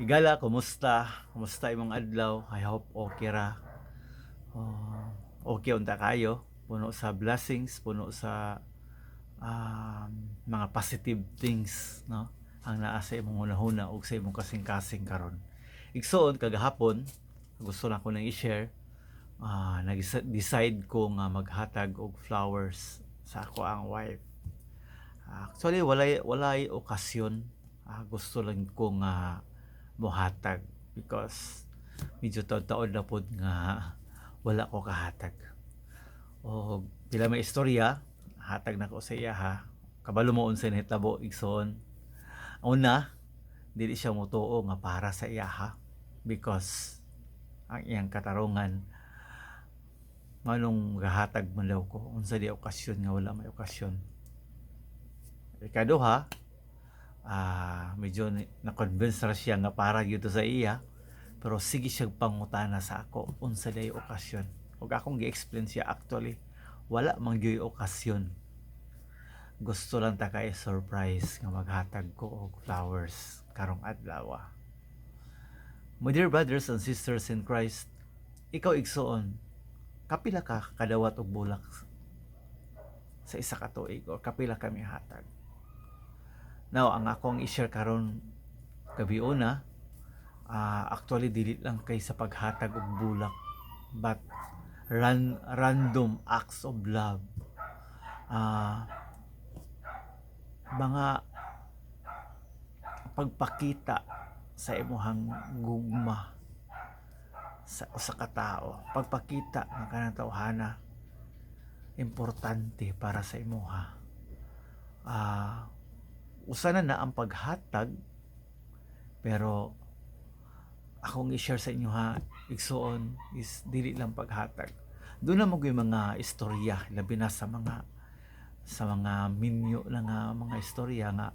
Higala, kumusta? Kumusta imong adlaw? I hope okay ra. Oh, okay unta kayo. Puno sa blessings, puno sa mga positive things, no? Ang naa sa imong hunahuna ug sa imong kasing-kasing karon. Igsoon, kagahapon, gusto na ko nang i-share. Nag-decide ko nga maghatag og flowers sa akoang wife. Actually, walay okasyon. Gusto lang ko nga mohatag because medyo taon-taon na pod nga wala ko kahatag. O pila may istorya, hatag na ko sa iya ha. Kabalo mo unsa nahitabo, igsoon. Una, dili siya motuo nga para sa iya ha because ang iyang katarungan, nganong gahatag man daw ko, unsa di okasyon nga wala may okasyon. Ikaduha, medyo na-convince ra siya nga para gyud to sa iya, pero sige siya pangutana sa ako unsa day okasyon, ug akong gi-explain siya, actually wala man gyud okasyon, gusto lang ta kay surprise nga maghatag ko og flowers karong adlaw. My dear brothers and sisters in Christ, ikaw, igsoon, kapila ka kadawat og bulak sa isa ka tuig or kapila ka mihatag? Now, ang akong i-share karon gabiuna, actually dili lang kay sa paghatag og bulak but random acts of love. Mga pagpakita sa imuhang gugma sa usa ka tawo, pagpakita nga kanang tawhana importante para sa imuha. Usa na na ang paghatag, pero akong i-share sa inyo ha, igsoon, is dili lang paghatag. Duna man gyud mga istorya, labi na sa mga minyo na nga mga istorya nga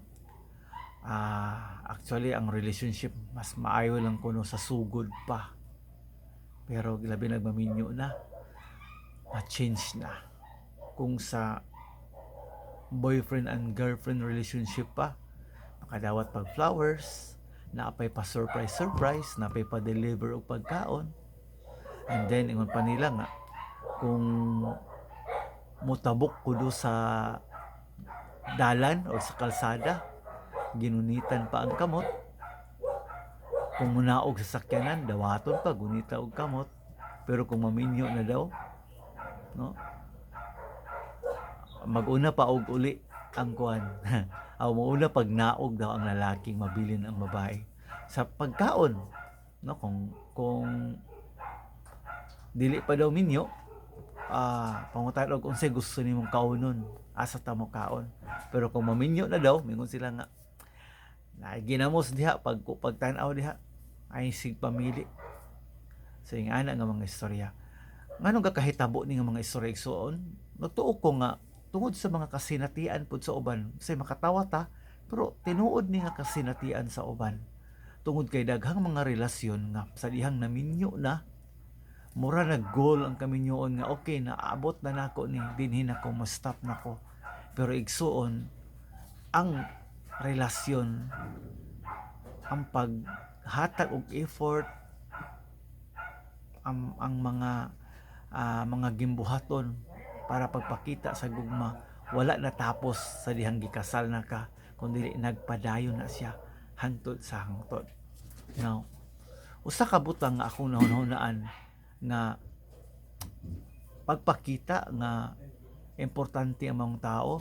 actually ang relationship mas maayo lang kuno sa sugod pa, pero labi nagmaminyo na, ma-change na. Kung sa boyfriend and girlfriend relationship pa, makadawat pag flowers, naapay pa surprise surprise, naapay pa deliver og pagkaon, and then ingon pa nila nga kung motabok kuno sa dalan o sa kalsada, ginunitan pa ang kamot. Kung munaog sa sakyanan, dawaton pa, gunita og kamot. Pero kung maminyo na daw, no, maguna pa og uli ang kuan aw mauna pag naog daw ang lalaking mabilin ang babae. Sa pagkaon, no, kung dili pa daw minyo, pangutan og unsay gusto nimong kaunon, asa ta mo kaon. Pero kung maminyo na daw, mingon sila nga na ginamos diha pag pagtan-aw diha ay sig pamili. So yung ana nga mga istorya, nganong kakahitabo ni nga mga istorya, igsuon? Nagtuo ko nga tungod sa mga kasinatian pud sa uban. Say makatawa ta, pero tinuod ni nga kasinatian sa uban, tungod kay daghang mga relasyon nga sa dihang naminyo na, mura na goal ang kaminyoon nga okay na, abot na nako ni, dinhi na ko, mo-stop na ko. Pero igsuon, ang relasyon, ang paghatag og effort, ang mga gimbuhaton para pagpakita sa gugma, wala natapos sa dihang gikasal na ka, kundi nagpadayon na siya hangtod sa hangtod. Now, usa ka butang nga akong nahunahunaan nga pagpakita nga importante ang mga tao.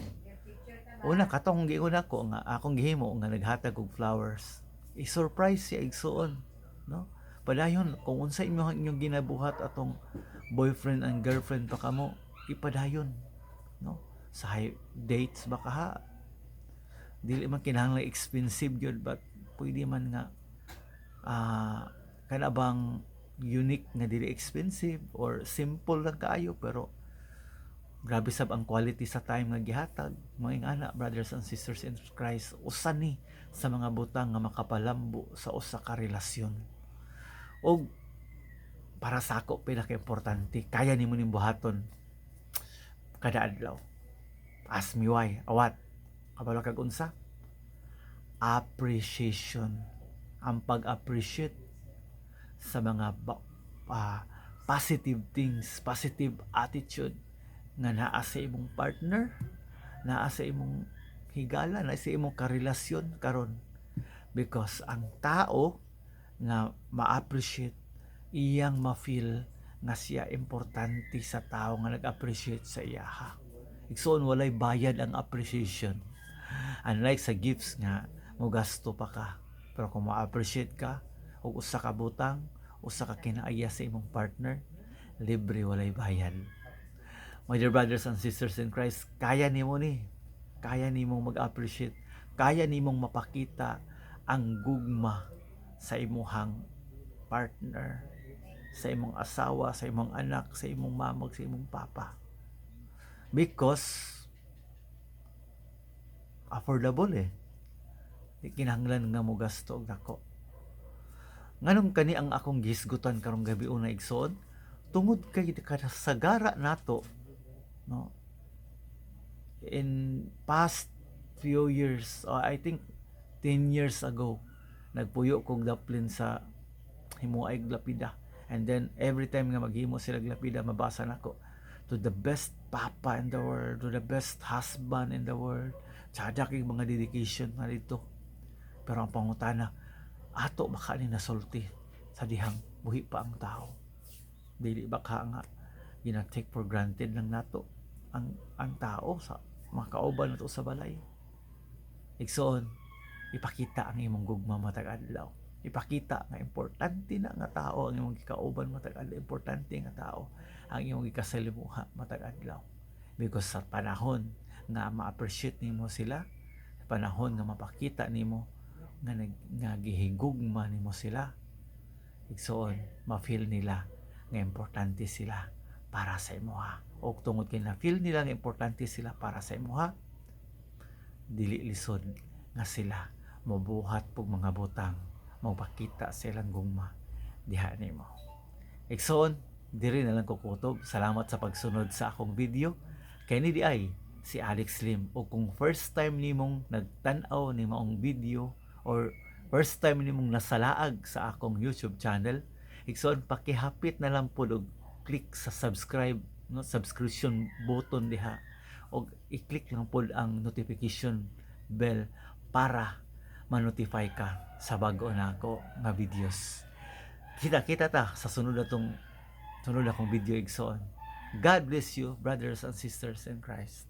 Una, katong giingon ako nga akong gihimo nga naghatag og flowers, i-surprise siya, igsuon, no? Padayon kung unsa inyong inyong ginabuhat atong boyfriend and girlfriend pa kamo, ipadayon, no? Sa high dates ba ka ha, dili man kinahanglan expensive gyud, but pwede man nga kana bang unique nga dili expensive or simple lang kaayo, pero grabe sab ang quality sa time nga gihatag. Mga ingana, brothers and sisters in Christ, usa ni sa mga butang nga makapalambo sa usa ka relasyon. Og para sa ako, pinaka-importante, kaya nimo ning buhaton kada adlaw. Ask me why. Awat kabalo kag unsa? Appreciation. Ang pag-appreciate sa mga positive things, positive attitude nga naa sa imong partner, naa sa imong higala, naa sa imong karelasyon karon. Because ang tao nga ma-appreciate, iyang ma-feel nga siya importante sa tao nga nag-appreciate sa iyaha. Igsoon, walay bayad ang appreciation. Unlike sa gifts nga mo gasto pa ka. Pero kung ma-appreciate ka og usa ka butang, usa ka kinaaya sa imong partner, libre, walay bayad. My dear brothers and sisters in Christ, kaya nimo ni. Kaya nimong mag-appreciate. Kaya nimong mapakita ang gugma sa imuhang partner, sa imong asawa, sa imong anak, sa imong mama, sa imong papa. Because affordable eh. Di kinahanglan nga mo gasto og dako. Nganong kani ang akong gihisgutan karong gabi una, igsoon? Tungod kay kasagara nato, no, in past few years, I think 10 years ago, nagpuyo kog daplin sa himuay lapida, and then every time nga maghimo sila lapida, mabasa nako, "To the best papa in the world, to the best husband in the world." Tsada kay mga dedication na dito, pero ang pangutana, ato ba ka ni nasulti sa dihang buhi pa ang tao? Dili ba ka nga gina take for granted lang nato ang tao sa mga kauban nato sa balay? Igsoon, ipakita ang imong gugma matag adlaw. Ipakita nga importante na nga tao ang imong gikauban matag adlaw, importante nga tao ang imong gikasalimuha matag adlaw. Because sa panahon nga ma-appreciate nimo sila, sa panahon nga mapakita nimo nga nag nga gihigugma nimo sila, igsoon, ma-feel nila nga importante sila para sa imuha. O tungod kay na-feel nila nga importante sila para sa imuha, dili lisod nga sila mobuhat pug mga butang, magpakita silang gugma diha nimo. Igsoon, diri na lang ko kutob. Salamat sa pagsunod sa akong video. Kay ni diay si Alex Lim. O kung first time nimong nagtan-aw ni maong video or first time nimong nasalaag sa akong YouTube channel, igsoon, pakihapit na lang pud og click sa subscribe, no, subscription button diha og i-click lang pod ang notification bell para ma-notify ka sa bago nako nga videos. Kita-kita ta sa sunod natong sunod akong video, igsoon. God bless you, brothers and sisters in Christ.